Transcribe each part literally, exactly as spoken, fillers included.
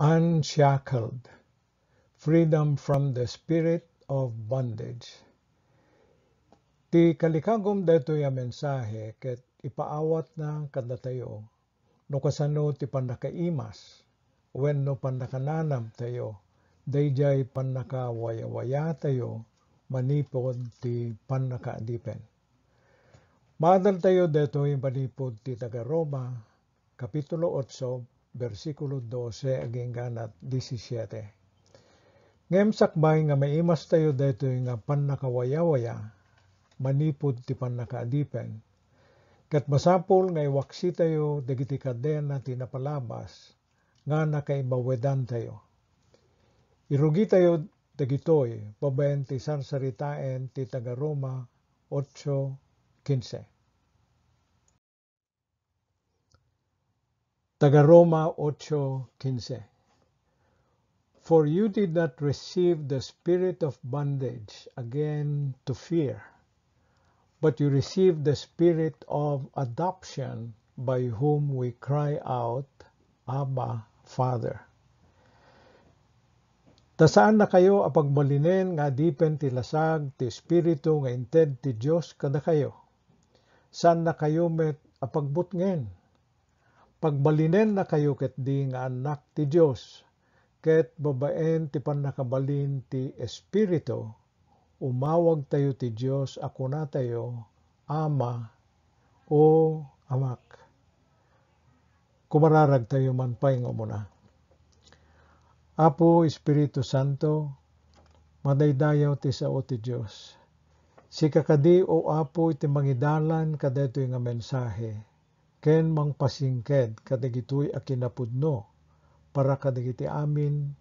Unshackled, freedom from the spirit of bondage. Ti kalikagum daytoy a mensahe ket ipaawatna kadatayo no kasano ti pannakaimas wenno pannakananamtayo daydiay pannakawayawayatayo manipud ti pannakaadipen. Maadaltayo daytoy manipud ti taga-Roma, Kapitulo otso, bersikulo dose agingga na disisiete. Ngem sakbay nga maimastayo daytoy nga pannakawayawaya manipud ti pannakaadipen, ket masapul nga iwaksitayo dagiti kadena ti napalabas nga nakaibawedantayo. Irugitayo dagitoy babaen ti sarsaritaen ti taga-Roma otso kinse. Taga-Roma otso kinse. For you did not receive the spirit of bondage again to fear, but you received the spirit of adoption, by whom we cry out, "Abba, Father." Ta saannakayo a pagbalinen nga adipen ti lasag ti Espiritu nga inted ti Dios kadakayo. Saannakayo met a pagbutngen. Pagbalinennakayo ketdi nga annak ti Dios, ket babaen ti pannakabalin ti Espiritu, umawagtayo ti Dios a kunatayo, "Ama, o Amak." Kumararagtayo man pay nga umuna. Apo Espiritu Santo, madaydayaw ti sao ti Dios. Sika kadi, O Apo, iti mangidalan kadaytoy nga mensahe ken mangpasingked kadagitoy a kinapudno para kadagiti amin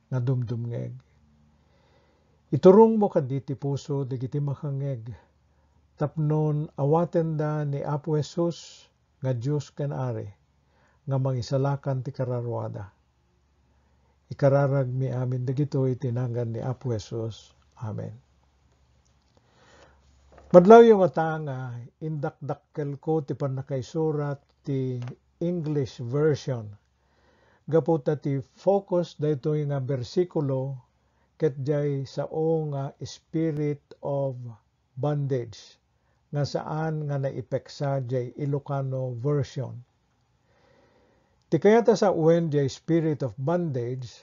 nga dumdumngeg. Iturongmo kadi ti puso dagiti makangngeg tapnon awatenda ni Apo Jesus nga Dios ken Ari nga mangisalakan ti kararuada. Ikararagmi amin dagitoy iti nagan ni Apo Jesus. Amen. Madlawyo ngata nga indakdakkelko ti pannakaisurat ti English version gapu ta ti focus daytoy nga bersikulo ket diay sao nga spirit of bondage nga saan nga naipeksa diay Ilocano version. Ti kayat a sawen diay spirit of bondage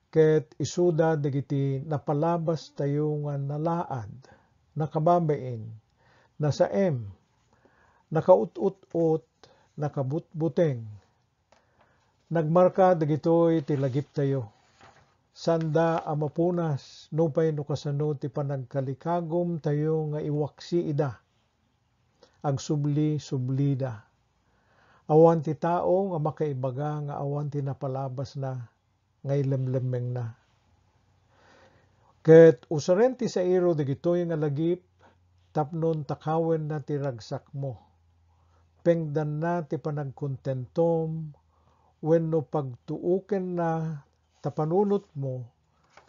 ket isuda dagiti napalabastayo nga nalaad, nakababain, nasaem, nakaut-ut-ot, nakabutbuteng, Nagmarka dagitoy ti lagiptayo. Saanda a mapunas nupay no kasano ti panagkalikagumtayo nga iwaksi ida. Agsubli-sublida. Awan ti tao nga makaibaga nga awan ti napalabasna nga ilemlemmengna. Ket usaren ti sairo dagitoy nga lagip tapno takawenna ti ragsakmo. Pengdanna ti panagkontentom wenno pagtuokenna ta panunotmo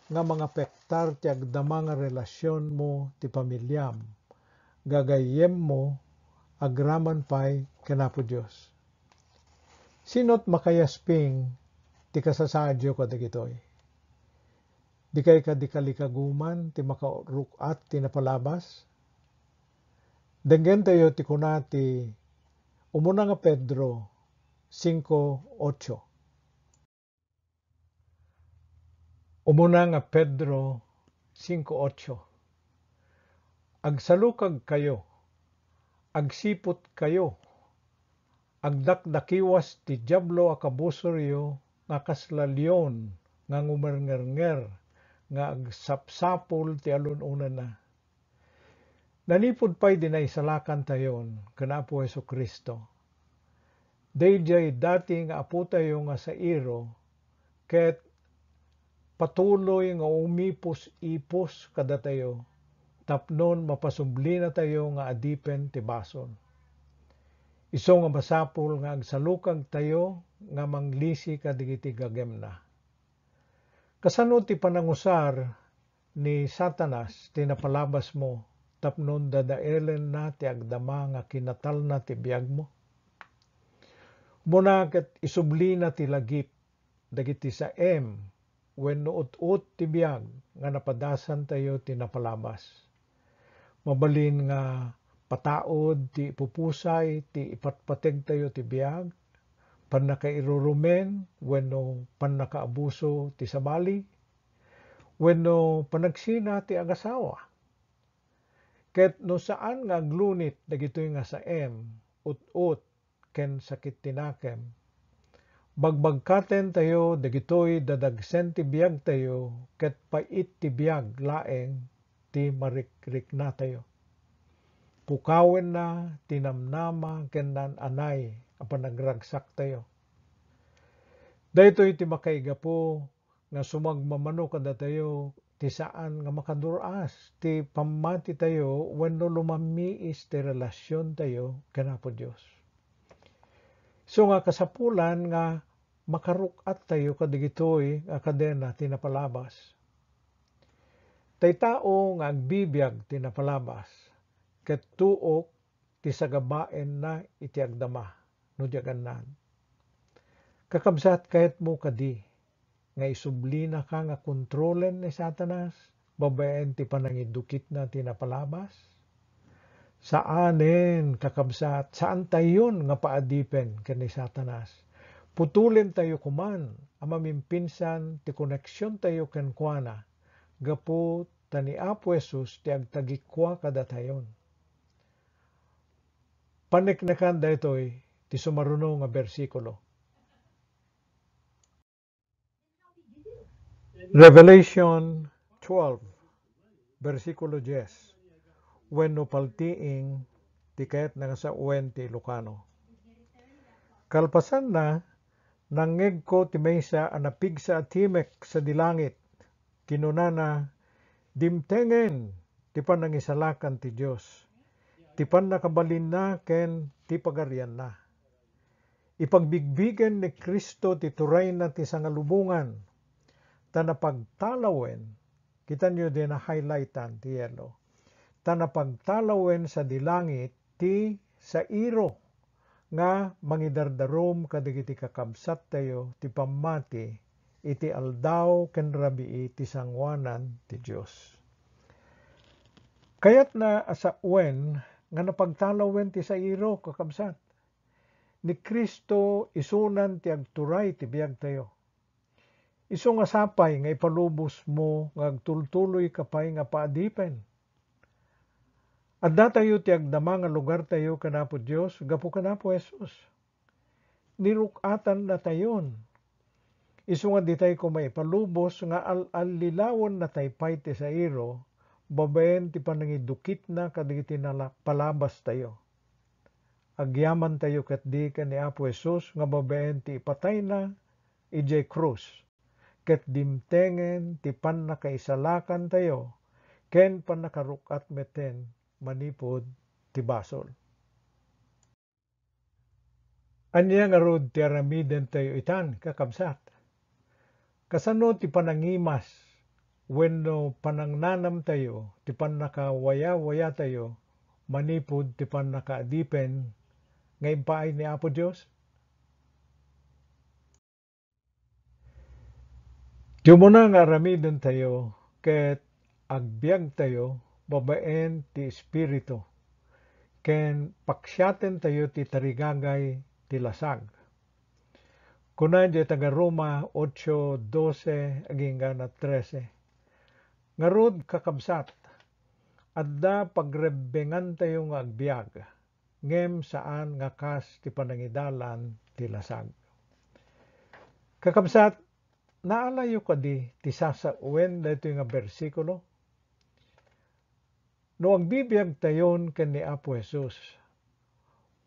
nga mangapektar ti agdama nga relasionmo ti pamiliam, gagayyemmo, agraman pay ken Apo Dios. Sino't makayasping ti kasasaadyo kadagitoy? Dikay kadi kalikaguman ti makaruk-at ti napalabas? Denggentayo ti kuna ti Umuna nga Pedro singko otso. Umuna nga Pedro singko otso. Agsalukagkayo, agsiputkayo, agdakdakiwas ti Diablo a kabusoryo nga kasla leon nga ngumernger nga agsapsapul ti alun-onanna. Nanipud pay di naisalakantayon ken Apo Jesu-Cristo, daydiay dati nga apotayo nga sairo ket patuloy nga umipus-ipus kadatayo tapnon mapasublinatayo nga adipen ti basol. Isu nga masapul nga agsalukagtayo nga manglisi kadagiti gagemna. Kasano ti panangusar ni Satanas ti napalabasmo tapno dadaelenna ti agdama nga kinatalna ti biagmo? Umuna ket isublina ti lagip dagiti saem wenno ut-ot ti biag nga napadasantayo ti napalabas. Mabalin nga pataud ti ipupusay ti ipatpategtayo ti biag, pannakairurumen wenno pannakaabuso ti sabali, wenno panagsina ti agasawa. Ket no saan nga aglunit dagitoy nga saem, ut-ot, ken sakit ti nakem, bagbagkatentayo dagitoy dadagsen ti biagtayo ket pait ti biag laeng ti marikriknatayo. Pukawenna ti namnama ken naan-anay a panagragsaktayo. Daytoy ti makaigapu nga sumagmamano kadatayo ti saan nga makadur-as ti pammatitayo wenno lumammiis ti relasiontayo ken Apo Dios. Isu nga kasapulan nga makaruk-attayo kadagitoy nga kadena ti napalabas. Tay tao nga agbibiag ti napalabas, ket tuok ti sagabaenna iti agdama no di agannan. Kakabsat, kayatmo kadi nga isublinaka nga kontrolen ni Satanas babaen ti panangidukitna ti napalabas? Saanen, kakabsat, saantayon nga paadipen ken ni Satanas. Putolentayo koman a mamimpinsan ti koneksiontayo kenkuana gapu ta ni Apo Jesus ti agtagikua kadatayon. Paneknekan daytoy ti sumaruno nga bersikulo. Revelation twelve, bersikulo dies, wenno paltiing ti kayatna nga sawen ti Ilocano. Kalpasanna, nangngegko ti maysa a napigsa a timek sadi langit. Kinunana, "Dimtengen ti panangisalakan ti Dios, ti pannakabalinna ken ti pagarianna. Ipagbigbigen ni Cristo ti turayna ti sangalubongan, ta napagtalawen," kitanyo, di na-highlightan ti yellow, "ta napagtalawen sadi langit ti sairo nga mangidardarum kadagiti kakabsattayo ti pammati iti aldaw ken rabii ti sangoanan ti Dios." Kayatna a sawen nga napagtalawen ti sairo, kakabsat. Ni Cristo isunan ti agturay ti biagtayo. Isu nga sapay nga ipalubosmo nga agtultuloyka pay nga paadipen. Addatayo ti agdama nga lugartayo ken Apo Dios gapu ken Apo Jesus. Niruk-atannatayon. Isu nga ditay koma ipalubos nga al-allilawennatay pay ti sairo babaen ti panangidukitna kadagiti nala-, palabastayo. Agyamantayo ketdi ken ni Apo Jesus nga babaen ti ipatayna idiay krus, ket dimtengen ti pannakaisalakantayo ken pannakaruk-at metten manipud ti basol. Ania ngarud ti aramidentayo itan, kakabsat? Kasano ti panangimas wenno panangnanamtayo ti pannakawayawayatayo manipud ti pannakaadipen nga impaay ni Apo Dios? Ti umuna nga aramidentayo ket agbiagtayo babaen ti Espiritu, ken paksiatentayo ti tarigagay ti lasag. Kuna diay taga-Roma ocho doce agingga trese, "Ngarud, kakabsat, adda pagrebbengantayo nga agbiag, ngem saan nga kas ti panangidalan ti lasag." Kakabsat, naalayo kadi ti sasawen daytoy nga bersikulo? No agbibiagtayon ken ni Apo Jesus,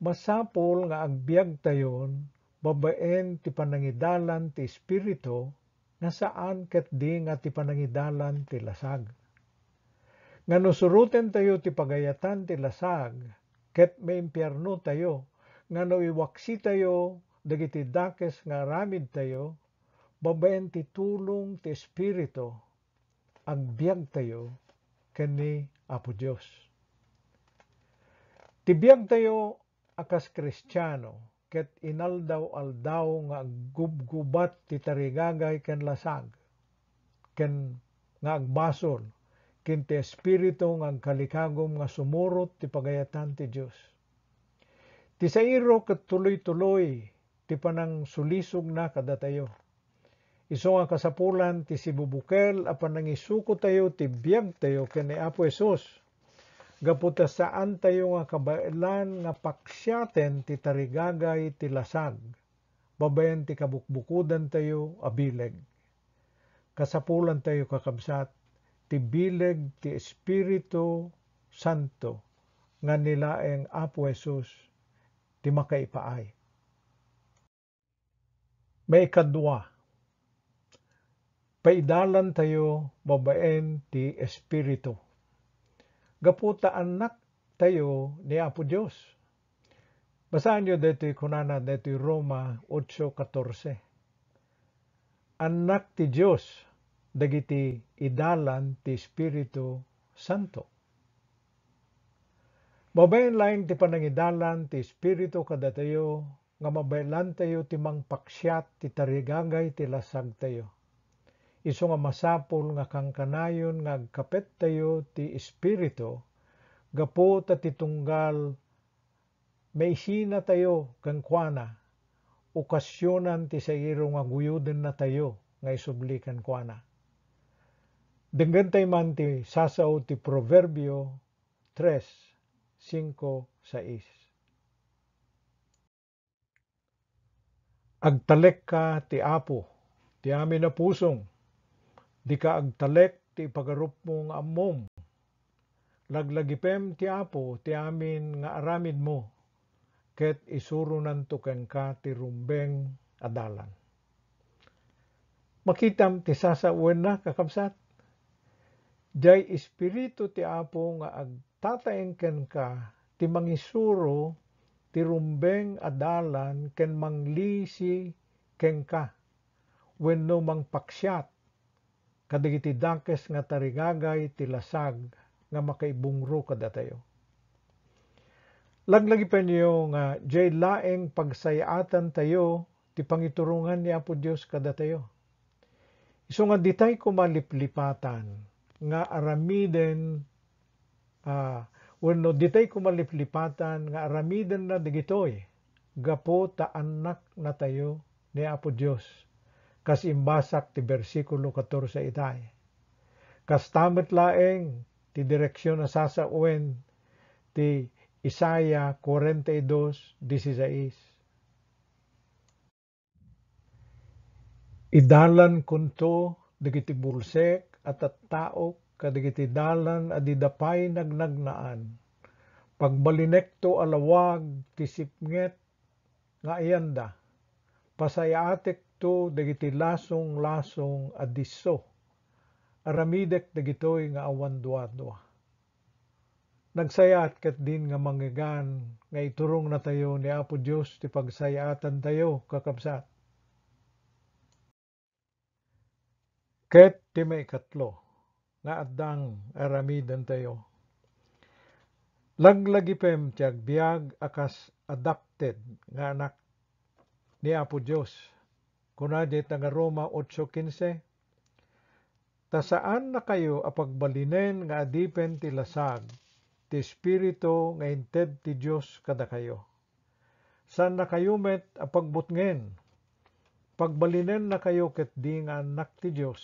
masapul nga agbiagtayon babaen ti panangidalan ti Espiritu nga saan ketdi nga ti panangidalan ti lasag. Nga no surotentayo ti pagayatan ti lasag ket maimpiarnotayo, nga no iwaksitayo dagiti dakes nga aramidtayo babaen ti tulong ti Espiritu, agbiagtayo ken ni Apo Dios. Ti biagtayo a kas Kristiano, ket inaldaw-aldaw nga aggubgubat ti tarigagay ken lasag, ken nga agbasol, ken ti espiritu nga agkalikagum nga sumurot ti pagayatan ti Dios. Ti sairo ket tuloy-tuloy ti panangsulisogna kadatayo. Isu nga kasapulan ti sibubukel a panangisukotayo ti biagtayo ken ni Apo Jesus, gapu ta saantayo nga kabaelan nga paksiaten ti tarigagay ti lasag babaen ti kabukbukodantayo a bileg. Kasapulantayo, kakabsat, ti bileg ti Espiritu Santo nga ni laeng Apo Jesus ti makaipaay. Maikadua, paidalantayo babaen ti Espiritu. Gapu ta annaktayo ni Apo Dios. Basaenyo daytoy kunana daytoy Roma ocho catorce. Annak ti Dios dagiti idalan ti Espiritu Santo. Babaen laeng ti panangidalan ti Espiritu kadatayo nga mabaelantayo ti mangpaksiat ti tarigagay ti lasagtayo. Isu nga masapul nga kankanayon nga agkapettayo ti Espiritu gapu ta ti tunggal maisinatayo kenkuana, okasionan ti sairo nga guyodennatayo nga isubli kenkuana. Denggentay man ti sasao ti Proverbio tres, cinco, sais. Agtalekka ti Apo, ti amin a pusong. Dika agtalek ti ipagarupmo nga ammom. Laglagipem ti Apo ti amin nga aramidmo, ket isuronanto kenka ti rumbeng a dalan. Makitam ti sasawenna, kakabsat? Diay Espiritu ti Apo nga agtataeng kenka ti mangisuro ti rumbeng a dalan ken manglisi kenka wenno mangpaksiat kadagiti dakes nga tarigagay ti lasag nga makaibungro kadatayo. Laglagipenyo nga diay laeng pagsayaatantayo ti pangiturongan ni Apo Dios kadatayo. Isu nga ditay koma liplipatan nga aramiden, ah, wenno ditay koma liplipatan nga aramidenna dagitoy gapu ta annaknatayo ni Apo Dios, kas imbasak ti bersikulo catorce itay. Kasta met laeng ti direksion a sasawen ti Isaiah cuarenta y dos dieciséis. Idalankonto dagiti bulsek a tattaok kadagiti dalan a dida pay nagnagnaan. Pagbalinekto a lawag ti sipnget nga ayanda. Pasayaatekto dagiti lasonglasong a disso. Aramidek dagitoy nga awan duadua. Nagsayaat ketdin nga mangngegan nga iturongnatayo ni Apo Dios ti pagsayaatantayo, kakabsat. Ket ti maikatlo nga addang aramidentayo, laglagipem ti agbiag a kas adopted nga anak ni Apo Dios. Kuna diay taga-Roma ocho quince, Ta saannakayo a pagbalinen nga adipen ti lasag ti Espiritu nga inted ti Dios kadakayo. Saannakayo met a pagbutngen. Pagbalinennakayo ketdi nga annak ti Dios,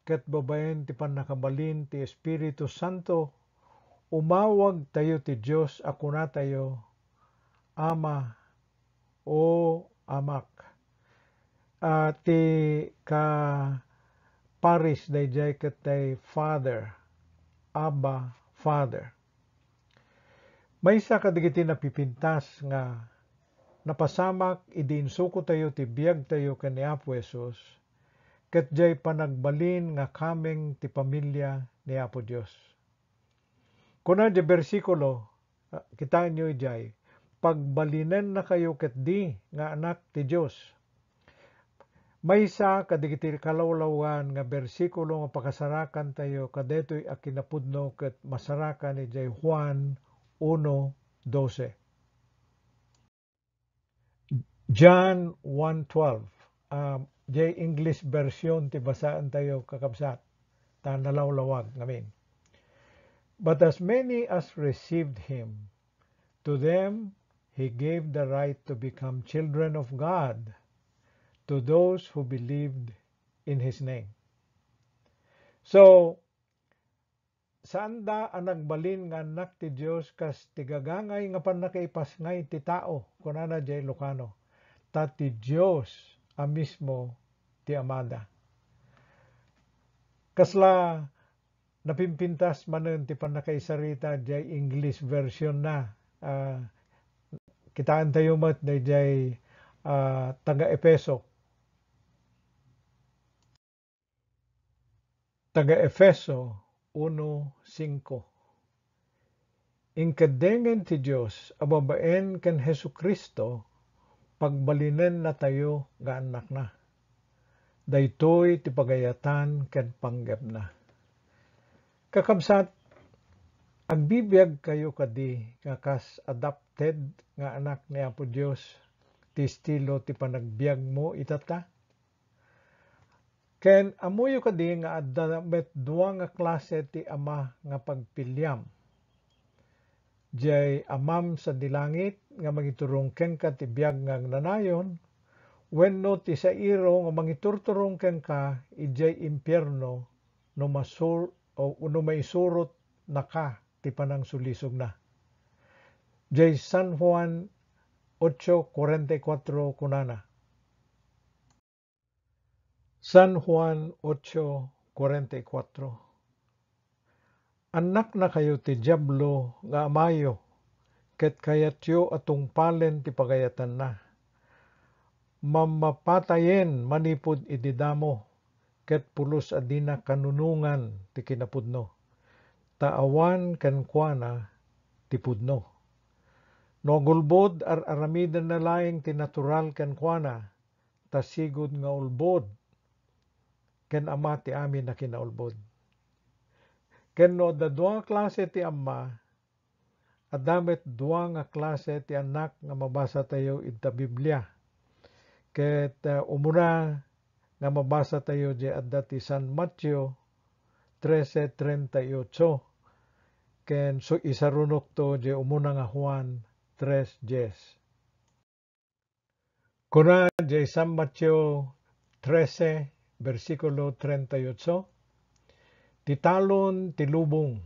ket babaen ti pannakabalin ti Espiritu Santo, umawagtayo ti Dios a kunatayo, Ama, O Amak. Ah, ti ka-Paris daydiay ket tay Father, Abba, Father. Maysa kadagiti napipintas nga napasamak idi insukotayo ti biagtayo ken ni Apo Jesus, ket diay panagbalin nga kameng ti pamilia ni Apo Dios. Kuna diay bersikulo, ah, kitaenyo idiay, "Pagbalinennakayo ketdi nga anak ti Dios." Maysa kadagiti kalawlawan nga bersikulo nga pakasarakantayo kadaytoy a kinapudno ket masarakan idiay Juan uno doce. John one twelve, ah, jay English version ti basaentayo, kakabsat, ta nalawlawag ngamin. "But as many as received him, to them he gave the right to become children of God, to those who believed in his name." So, saanda a nagbalin nga annak ti Dios kas ti gagangay nga pannakaipasngay ti tao, kunana jay Ilocano, ta ti Dios a mismo ti Amada. Kasla napimpintas manen ti pannakaisarita jay English version na. Ah, kitaentayo met dayjay, ah, taga-Efeso. Taga-Efeso uno cinco. Inkeddengen ti Dios a babaen ken Jesu-Cristo, pagbalinennatayo nga annakna. Daytoy ti pagayatan ken panggepna. Kakabsat, agbibiagkayo kadi nga kas adopted nga anak ni Apo Dios ti estilo ti panagbiagmo itatta? Ken ammoyo kadi nga adda met dua nga klase ti ama nga pagpiliam. Jay Amam sadi langit nga mangiturong kenka ti biag nga agnanayon, wenno ti sairo nga mangiturturong kenka idiay impierno no masur-, o no maisurotnaka ti panangsulisogna. Jay San Juan ocho cuarenta y cuatro kunana, San Juan ocho cuarenta y cuatro, "Annaknakayo ti Diablo nga amayo, ket kayatyo a tungpalen ti pagayatanna. Mammapatayen manipud idi damo, ket pulos a dina kanunongan ti kinapudno, ta awan kenkuana ti pudno. No agulbod, ar-aramidenna laeng ti natural kenkuana, ta sigud nga ulbod ken ama ti amin a kinaulbod." Ken no adda dua nga klase ti ama, adda met dua nga klase ti annak nga mabasatayo ita Biblia. Ket, ah, umuna nga mabasatayo jay adda ti San Mateo trese trenta y ocho, ken su-, isarunokto jay umuna nga Juan tres diez. Kuna jay San Mateo trese, bersikulo trenta y ocho, "Ti talon ti lubong,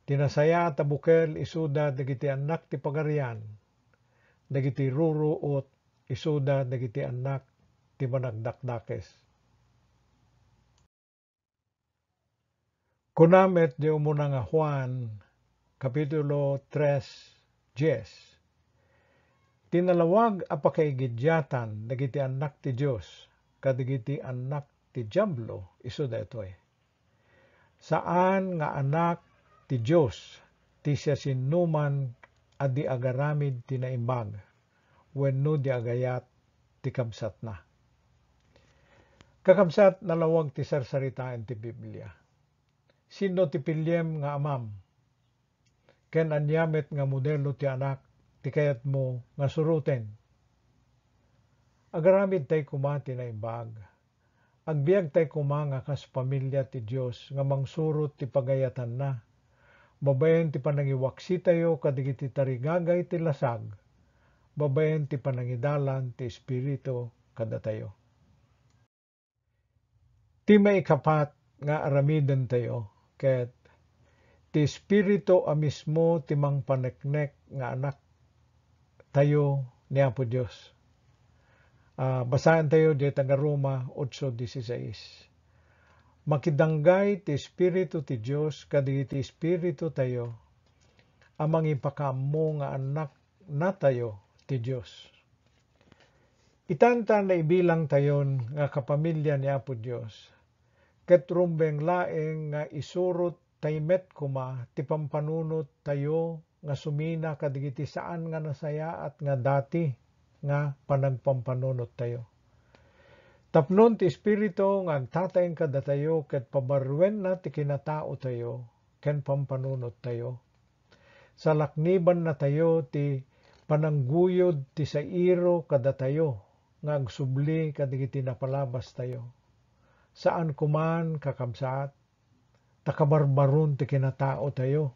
ti nasayaat a bukel isuda dagiti annak ti pagarian, dagiti ruruot isuda dagiti annak ti managdakdakes." Kuna met jay umuna nga Juan, Kapitulo tres, diez, "Ti nalawag a pakaigidiatan dagiti annak ti Dios kadagiti annak ti Diablo isu daytoy. Saan nga anak ti Dios ti siasinoman a di agaramid ti naimbag wenno di agayat ti kabsatna." Kakabsat, nalawag ti sarsaritaen ti Biblia. Sinno ti piliem nga amam? Ken ania met nga modelo ti anak ti kayatmo nga suroten? Agaramidtay koma ti naimbag. Agbiagtay koma nga kas pamilia ti Dios nga mangsurot ti pagayatanna, babaen ti panangiwaksitayo kadagiti tarigagay ti lasag, babaen ti panangidalan ti Espiritu kadatayo. Ti maikapat nga aramidentayo ket ti Espiritu a mismo ti mangpaneknek nga anak tayo ni Apo Dios. Ah, basaentayo diay taga-Roma ocho dieciséis. Makidanggay ti Espiritu ti Dios kadagiti espiritu tayo a mangipakaammo nga annak natayo ti Dios. Itan ta naibilangtayon nga kapamilia ni Apo Dios, ket rumbeng laeng nga isurot tay met koma ti pampanunottayo nga sumina kadagiti saan nga nasayaat nga dati nga panagpampanunottayo. Tapnon ti Espiritu nga agtataeng kadatayo ket pabaruenna ti kinataotayo ken pampanunottayo, salaknibannatayo ti panangguyod ti sairo kadatayo nga agsubli kadagiti napalabastayo. Saan koman, kakabsat, ta kabarbaron ti kinataotayo.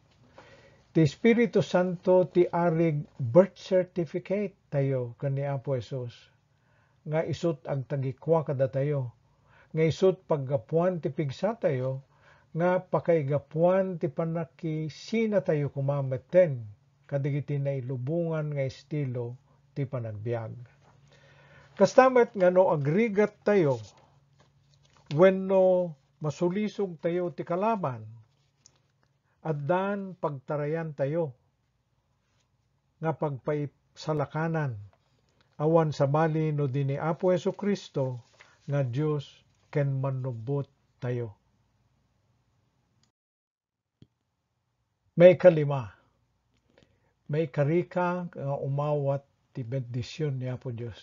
Ti Espiritu Santo ti arig birth certificate tayo ken ni Apo Jesus, nga isut' agtagikua kadatayo, nga isut' paggapuan ti pigsatayo, nga pakaigapuan ti pannakisinatayo koma metten kadagiti nailubongan nga estilo ti panagbiag. Kasta met nga no agrigattayo wenno masulisogtayo ti kalaban, addan pagtarayantayo nga pagpaisalakanan, awan sabali no di ni Apo Jesu-Cristo nga Dios ken Mannubbottayo. Maikalima, maikarika nga umawat ti bendision ni Apo Dios.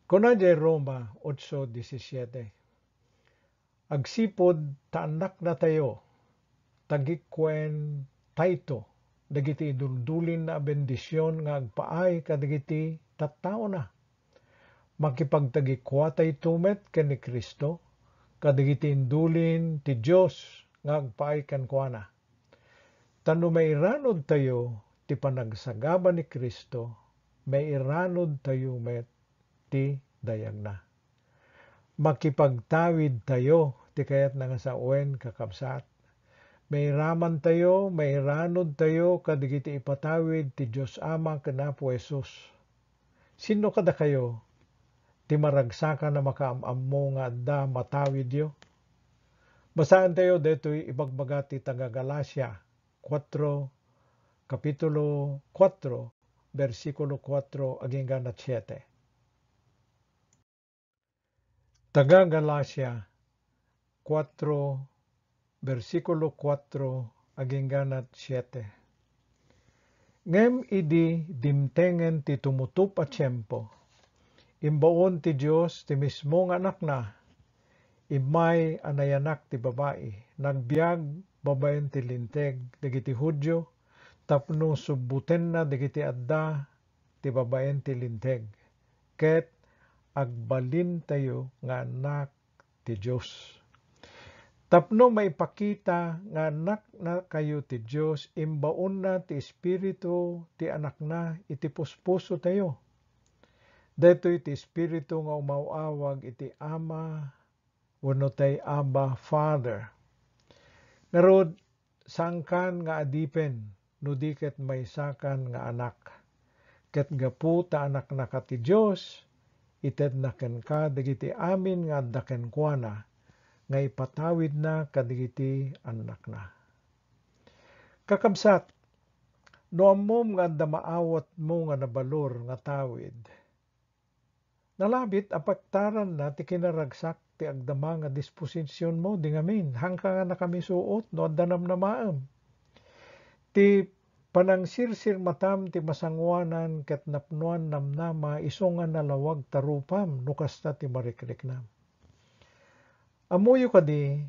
Kuna diay Roma ocho diecisiete, agsipud ta annaknatayo, tagikuentayto dagiti iduldulinna a bendision nga agpaay kadagiti tattaona. Makipagtagikuatayto met ken ni Cristo kadagiti indulin ti Dios nga agpaay kenkuana. Ta no mairanudtayo ti panagsagaba ni Cristo, mairanudtayo met ti dayagna. Makipagtawidtayo ti kayatna nga sawen, kakabsat. Mairamantayo, mairanudtayo kadagiti ipatawid ti Dios Ama ken Apo Jesus. Sinno kadakayo ti maragsakan a makaam-ammo nga adda matawidyo? Basaentayo daytoy ibagbaga ti taga-Galacia kuatro, kapitulo kuatro, bersikulo kuatro agingga siete. Taga-Galacia kuatro, bersikulo kuatro agingga siete. Ngem idi dimtengen ti tumutup a tiempo, imbaon ti Dios ti mismo nga Anakna, immay a nayanak ti babai, nagbiag babaen ti Linteg dagiti Judio tapno subbotenna dagiti adda ti babaen ti Linteg, ket agbalintayo nga annak ti Dios. Tapno maipakita nga annaknakayo ti Dios, imbaonna ti Espiritu ti Anakna iti puspusotayo. Daytoy ti Espiritu nga umaw-awag iti Ama wenno tay Abba, Father. Ngarud, saankan nga adipen no di ket maysakan nga anak. Ket gapu ta anaknaka ti Dios, itedna kenka dagiti amin nga adda kenkuana nga ipatawidna kadagiti annakna. Kakabsat, no ammom nga adda maawatmo nga nabalor nga tawid, nalabit a paktaranna ti kinaragsak ti agdama nga disposisionmo idi ngamin, haanka nga nakamisuot no adda namnamaem. Ti panangsirsirmatam ti masangoanan ket napnoan namnama isu nga nalawag ta rupam no kasta ti marikriknam. Ammoyo kadi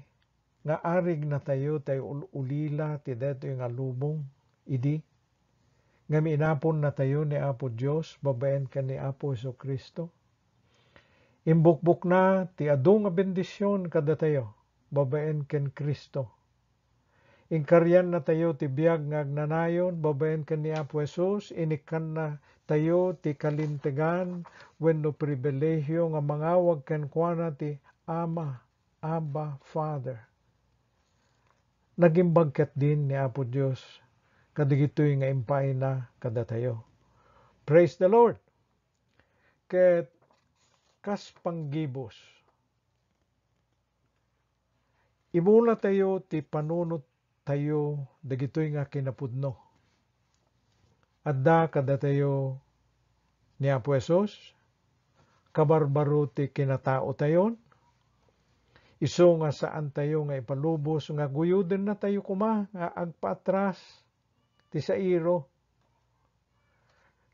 nga arignatayo ti ul-ulila ti daytoy nga lubong idi, ngem inaponnatayo ni Apo Dios babaen ken ni Apo Jesu-Cristo. Imbukbokna ti adu nga bendision kadatayo babaen ken Cristo. Inkariannatayo ti biag nga agnanayon babaen ken ni Apo Jesus, inikkannatayo ti kalintegan wenno pribilehio nga mangawag kenkuana ti Ama, Abba, Father. Nagimbag ketdin ni Apo Dios kadagitoy nga impaayna kadatayo. Praise the Lord! Ket kas panggibus, imunatayo ti panunottayo dagitoy nga kinapudno. Adda kadatayo ni Apo Jesus, kabarbaro ti kinataotayon, isu nga saantayo nga ipalubos nga guyodennatayo koma nga agpaatras ti sairo.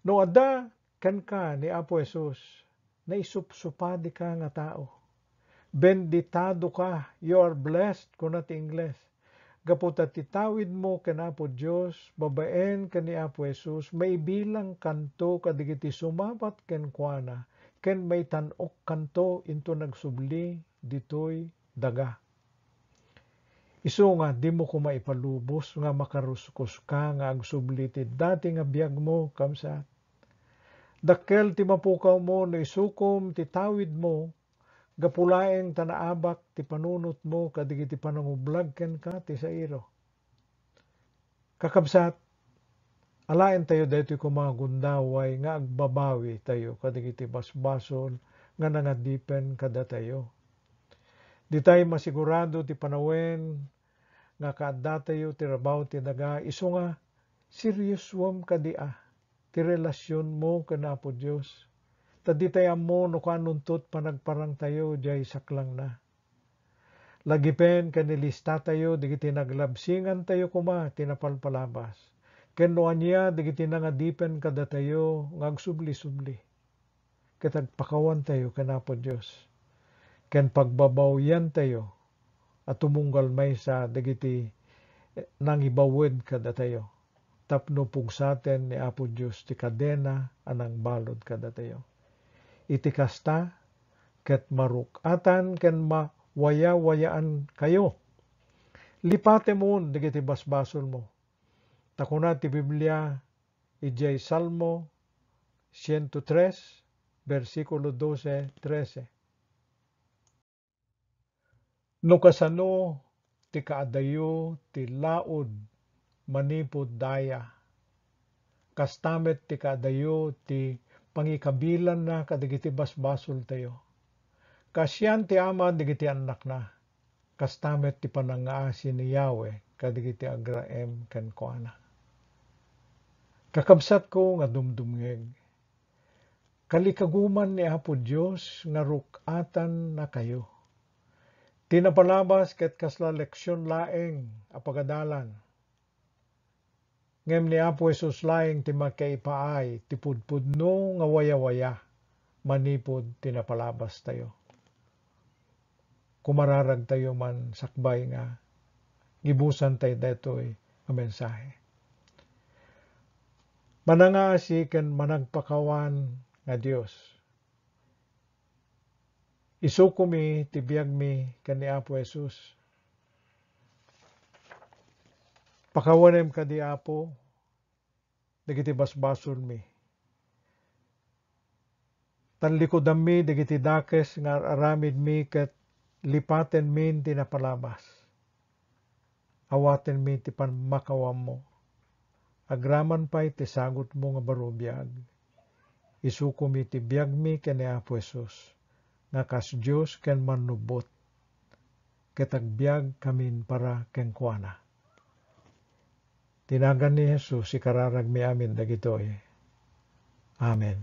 No adda kenka ni Apo Jesus, naisupsupadika nga tao. Benditadoka, you are blessed, kuna ti Ingles. Gapu ta ti tawidmo ken Apo Dios, babaen ken ni Apo Jesus, maibilangkanto kadagiti sumabat kenkuana, ken maitan-okkanto inton agsubli ditoy daga. Isu nga, dimo koma ipalubos nga makaruskuska nga agsubli ti dati nga biagmo, kabsat. Dakkel ti mapukawmo no isukom ti tawidmo, gapu laeng ta naabak ti panunotmo kadagiti panangublag kenka ti sairo. Kakabsat, alaentayo daytoy koma nga gundaway nga agbabawitayo kadagiti basbasol nga nangadipen kadatayo. Ditay masigurado ti panawen nga kaaddatayo ti rabaw ti daga, isu nga, seriosoem kadi a ti relasionmo ken Apo Dios, ta ditay ammo no kaanonto ti panagparangtayo diay saklangna. Lagipen ken ilistatayo dagiti naglabsingantayo koma ti napalpalabas, ken no ania dagiti nangadipen kadatayo nga agsubli-subli. Ket agpakawantayo ken Apo Dios, ken pagbabawyantayo a tumunggal maysa dagiti nangibawed kadatayo, tapno pugsaten ni Apo Dios ti kadena a nangbalud kadatayo. Iti kasta, ket maruk-atan ken mawayawayaankayo. Lipatemon dagiti basbasolmo. Ta kuna ti Biblia idiay Salmo ciento tres, bersikulo dose, trese, "No kasano ti kaadayo ti laud manipud daya, kasta met ti kaadayo ti pangikabilanna kadagiti basbasoltayo. Kaasian ti ama dagiti annakna, kasta met ti panangngaasi ni Yahweh kadagiti agraem kenkuana." Kakabsatko nga dumdumngeg, kalikaguman ni Apo Dios nga ruk-atannakayo. Ti napalabas ket kasla leksion laeng a pagadalan. Ngem ni Apo Jesus laeng ti makaipaay ti pudpudno nga wayawaya manipud ti napalabastayo. Kumararagtayo man sakbay nga gibusantayo daytoy a mensahe. Manangngaasi ken managpakawan nga Dios, isukomi ti biagmi ken ni Apo Jesus. Pakawanem kadi, Apo, dagiti basbasolmi. Tallikudammi dagiti dakes nga ar-aramidmi ket lipatenmin ti napalabas. Awatenmi ti pammakawammo. Agraman pay ti sagutmo nga baro biag. Isukomi ti biagmi ken ni Apo Jesus nga kas Dios ken Mannubbot, ket agbiagkamin para kenkuana. Ti nagan ni Jesus, ikararagmi amin dagitoy. Amen.